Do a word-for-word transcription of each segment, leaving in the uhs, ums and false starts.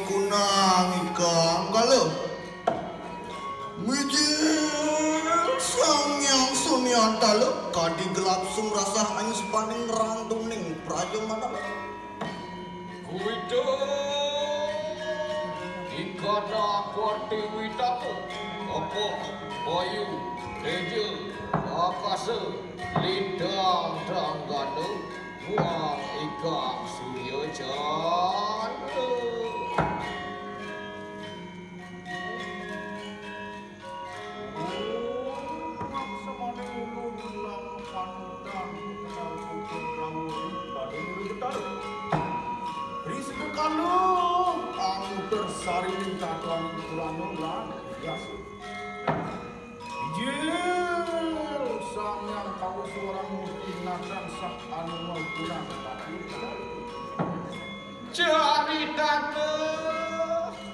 Kunang ikang kala. Mijil Sang Hyang Sunyata la kadi gelap sumrasah anyus paning rang duning praja manala. Kuwita ikana Pertiwi Tata, Apa, Bayu, Teja, Akasa, Lintang, Danggana, Buang ikang Surya Chandra. Om Laksamana Ulu Gunang Panutang Kenal Kukur Dawa Pada Nuru Betara. Ri Sukakala Angkuter Sari Tatuan Purana Lan Biasa. Jil Sang Hyang Kawa Suara Murti Natang Sah Anuma Gunang Tatu. Caritana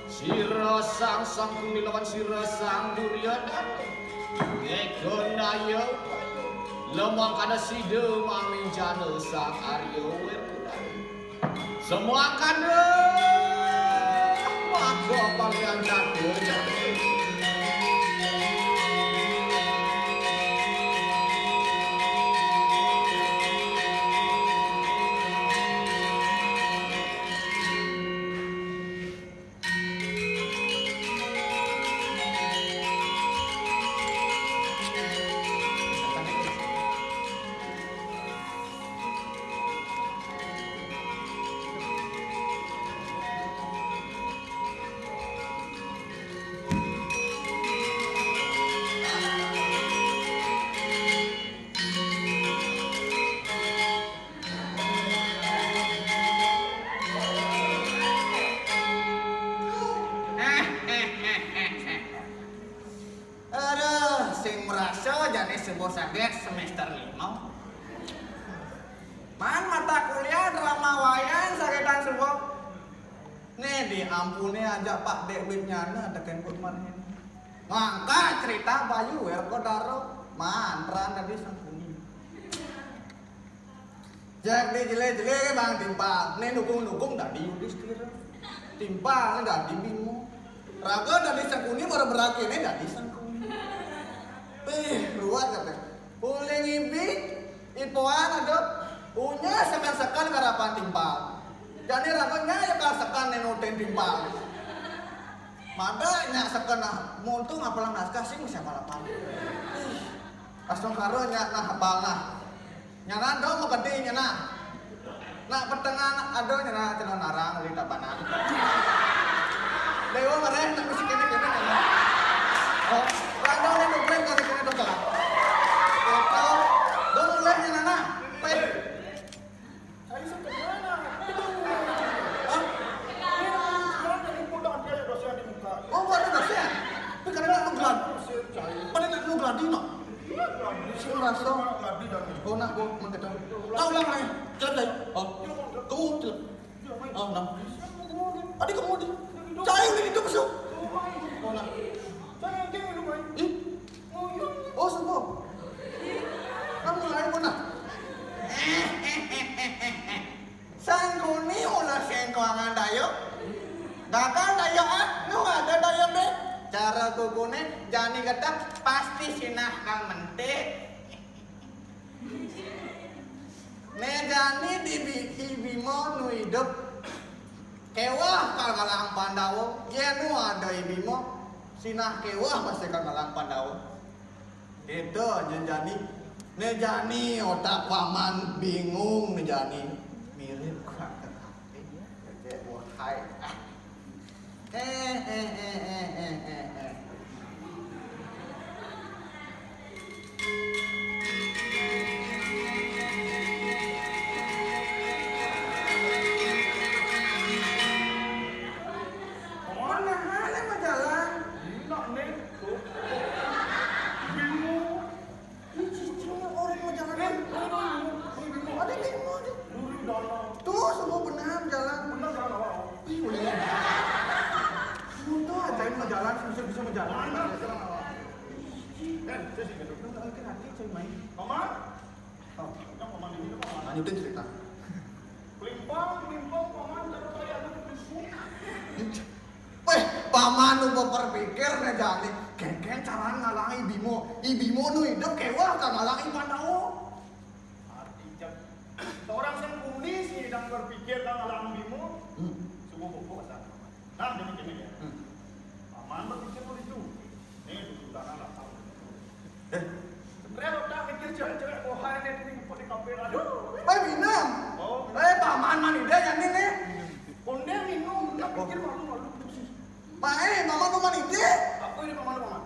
sira Sang Sangkuni lawan sira Sang Duryodana. Ngegonaya upaya. Lemangkana sida maminjana Sang Arya Wirudara. Semua kanda maka palian kanda. Aduh, sing merasa jane sembuh saget semester lima. Man mata kuliah drama wayang sagetan sembuh. Nih diampuni aja Pak Dek Widnyana teken kut marhin. Ngangkat cerita Bayu Werkodara, mantran tadi sangkuni. Jak dijele-jele ke Bang Timpal, ne dukung-dukung dadi Yudhistira. Timpal ne dadi Bima. Raga dadi Sangkuni, bara berake ne dadi Sangkuni. Eh, ruwet kate. Uling ibi, ipoan ada, unya seken-seken karapan Timpal. Jani raga nya ya kal seken ne nutin Timpal. Mada nya seken nah, muntung apalang naskah sing mesti apal-apal. Ih, astungkara nya nah apal nah. Nyana do makedi nyana. Nak petengan ada nyana celana narang di tabanan. Dewa ngereh nak mesti kene-kene nyana. Oh, rada ne doblek kali kene doblek. Itu, do mulai nyana nah. Peh. Saya suka mana? Hah? Ini dari pulang dia ada dosen di muka. Oh, ada dosen? Tapi kadang nak menggelar. Dosen saya. Pada nak menggelar di mana? Sing rasa. Oh, nak, gua mengketang. Kau ulang, Mai. Cepat, Mai. Oh. Kamu, cepat. Oh, nah. Adi kamu, Adi. Cai udah itu masuk. Oh, nah. Ih. Oh, subuh. Kamu lain mana? Sangkuni ulah sengkoangan dayo. Gagal dayo ah, nu ada dayo be. Cara kukune jani ketek pasti sinah kang mente. Ne jani di bi-, di Bima nu idup. Kewah kal galang Pandawa. Yen nu ada i Bima, sinah kewah pasti kal galang Pandawa. Itu ne jani. Ne jani otak paman bingung ne jani. Mirip kang kekate. Cek wahai. Ah. Eh, eh, eh, eh, eh, eh, eh. Mana hale majalan? Enak nih. Bingung. Ini cicingnya orang majalan. Eh, bingung. Bingung. Ada bingung aja. Duri dalam. Tuh, semua benar jalan. Benar jalan apa? Ih, boleh. Mutu aja yang majalan, bisa-bisa majalan. Eh, saya sih gitu. Lu nggak ngerti, coy, main. Paman? Oh. Yang paman ini, paman. Lanjutin cerita. Pelimpang, pelimpang, paman, cara kaya anak pelimpang. Paman nu berpikir né jani, kéngkén cara ngalangi Bimo. I Bimo nu hidup kéweh ka ngalangi Pandawa. Arti jang, seorang sing kumis nih sedang berpikir ka ngalangi Bimo. Hmm. Sungguh bobo asa. Nah, jadi gini ya. Hmm. Paman berpikir begitu. Nih, dulu tanah lah. Eh, sebenarnya udah mikir cewek-cewek bohai nih, ini ngumpet di kafe, aduh. Eh, minum. Oh. Eh, paman mani deh, yang ini. Konde minum, udah pikir malu-malu sih. Pak, eh, paman nu mani deh. Apa ini paman, paman?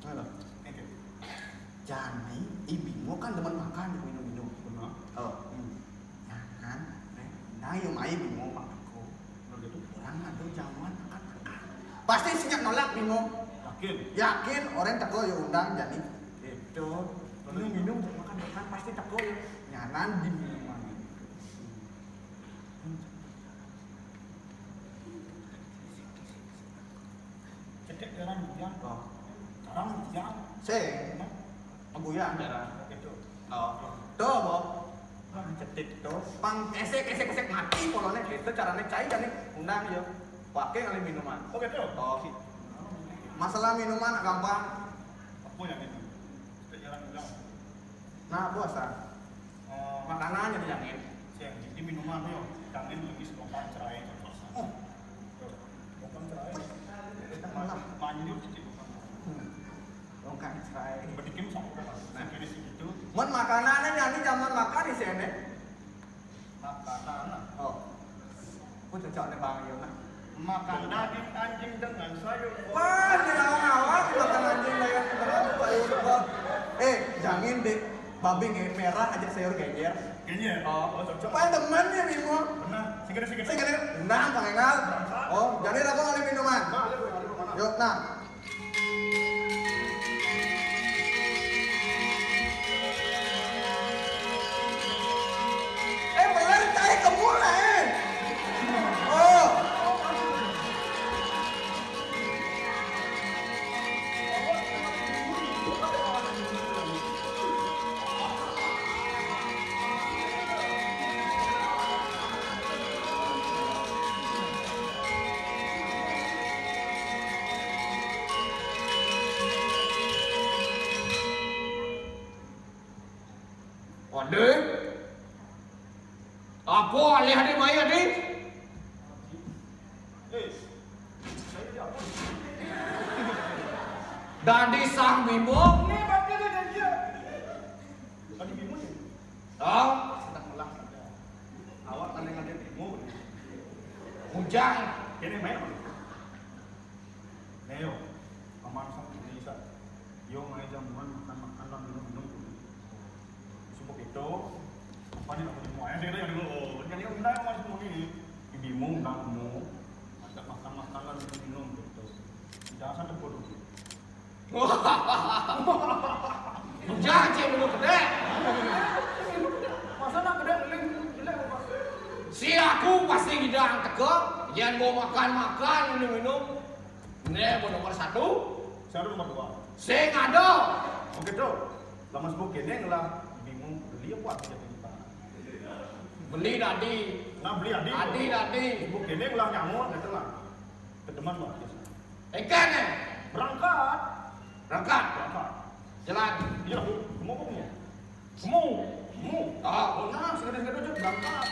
Halo. Oke. Jani, i Bimo kan demen makan, minum-minum. Benar. Oh, hmm. Nyanan, eh, nah, yo mai Bimo, Pak Biko. Begitu. Urang ado jamuan makan-makan. Pasti siap nolak Bimo. Yakin? Yakin, orang teko yo undang, jani. Itu. Minum-minum, makan-makan, pasti teko yo. Nyanan di minuman. Cedek jalan bujang. Oh. Sekarang bujang. Sing. Hah? Pengguyan jalan. Oke, tuh. Oh. Tuh, Bo. Nah, cedek tuh. Pang esek, esek, esek mati polone gitu. Carane cai kan nih. Undang yo. Pakai kali minuman. Oke, tuh. Oh. Masalah minuman gampang. Apa yang itu? Cedek jalan bujang. Nah, puasa. Eh, makanannya dijangin. Siang, jadi minuman tuh, yo. Jangin lebih selokan cerai. Oh. Tuh, selokan cerai. Kita malam. Manjur, jadi selokan. Hmm. Selokan cerai. Bedikim sama, Mas. Nah. Jadi segitu. Mun makanannya nyanyi zaman makan di sini. Makanan. Oh. Ku cocok nih Bang Yona. Makan daging anjing dengan sayur. Wah, di lawan awak makan anjing dengan sayur. Eh, jangin deh. Babi nge- merah aja sayur genjer. Genjer? Oh. Oh, cocok. Paling temen ya, Bimo. Benar. Sing gede, sing gede. Sing gede. Nah, Bang Engal. Berangkat. Oh, jadi aku ngalih minuman. Nah, ada, ada, ada. Yuk, nah. Eh, bener, cai kemul, eh. Oh. Ade, apa alih ade mai ade? Dadi sang Bimo. Tadi Bimo ya? Tau. Sedang melah. Awak tadi ngajar Bimo. Bujang. Ini main apa? Neo, paman sang Indonesia. Yo, mai jamuan makan-makan lah, minum-minum dulu. Sumpah itu, apa nih, aku mau ayah, saya tanya dulu. Oh, kan dia undang sama semua ini. Ibumu undang kamu, ajak makan-makan lah, minum-minum gitu. Jangan sampai bodoh. Janji dulu gede. Masa nak gede, gede, gede, gede, apa? Si aku pasti ngidang teka, yen mau makan-makan, minum-minum. Né mau nomor satu. Sing nomor dua. Sing ada. Oke, tuh. Lama sebut kene ngelah bingung beli apa aja kita. Beli tadi. Nah, beli adi. Adi tadi. Sebut kene ngelah nyamun gitu lah. Keteman luar biasa. Ikan, eh? Berangkat. Berangkat. Berangkat. Jalan. Iya, Bu. Kamu apa punya? Kamu. Kamu. Ah, oh, nah, segede-segede aja berangkat.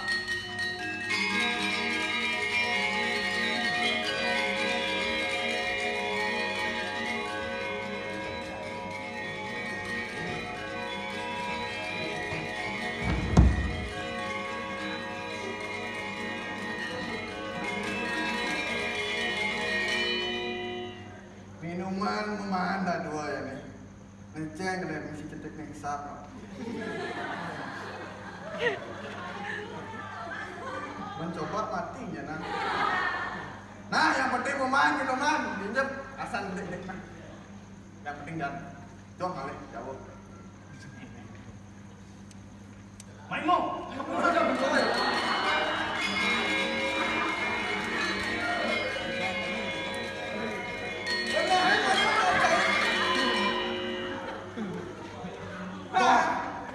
Minuman memanah dua ya nih. Ngeceng deh, mesti cetek nih, sap. Mencoba matinya, nah. Nah, yang penting memanah, minuman, pinjam, asan dek-dek, nah. Yang penting jangan. Jauh kali, jauh. Main mau.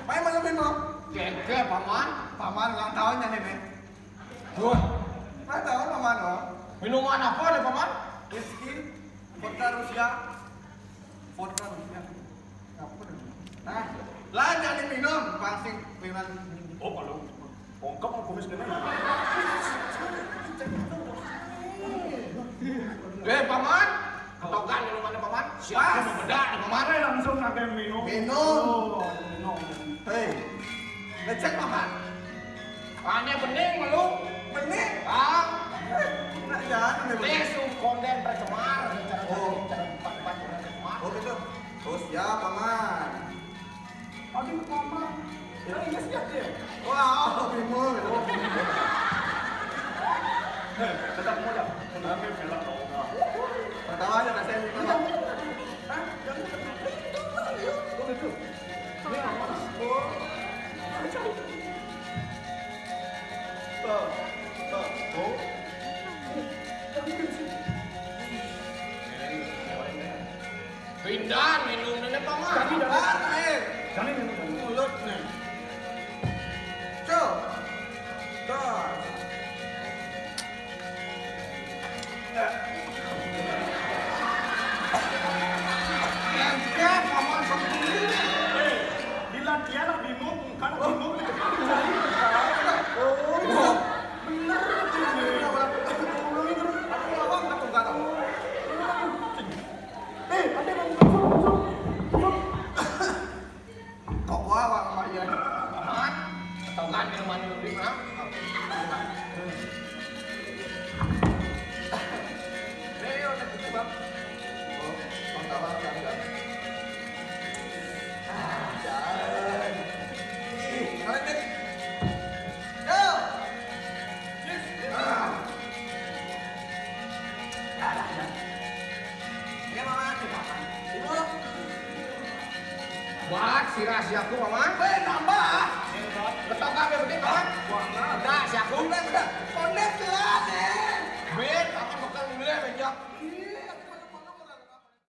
Main malam ini, Bro. Keke, Paman. Paman ulang tahunnya nih, nih. Wah. Ulang tahun, Paman, oh. Minuman apa nih, Paman? Whisky, vodka Rusia. Vodka Rusia. Apa namanya? Nah, lah, jangan diminum, pasti minuman. Oh, kalau ungkep mau kumis kena. Eh, Paman, ketokan minumannya, Paman. Siapa mau bedak, Paman? Mari langsung ada yang minum. Minum. Oh, minum. Hei, ngecek, Paman. Ane bening melu. Bening? Ah. Enak ya, ini bening. Lesu konden tercemar. Oh. Cara empat empat tercemar. Oh, gitu. Oh, siap, Paman. Aduh, Paman. Saya nggak siap ya. Wah, oh, bingung. Tetap muda. Kenapa belok ke Oma? Pertama aja, kasih minum. Hah? Jangan. Oh, gitu. Ini yang mana? Oh. Tuh, tuh, tuh. Pindah minum ini, Paman. Kami dari Mana, eh? Kami minum dari Mulut nih. Tuh. Tuh. Ente, Paman sendiri. Eh, di latihan nak bingung, kan bingung. Oh, bener tuh. Ulangi terus. Aku lawan, aku nggak tahu. Eh, ada yang masuk, masuk. Kok gua awak sama dia? Paman, atau kan minuman lebih mah? Ayo, nanti, Bang. Oh, Bang Tawar, Bang, Bang. Ah, jangan. Ih, kalian tadi. Yo. Yes. Ah. Ada, ada. Iya, Mama. Ibu. Buat si rahasiaku, Mama. Weh, nambah. Betok apa begitu, Mama? Wah, nah. Udah, siaku. Udah, udah. Konek lah, eh. Bet,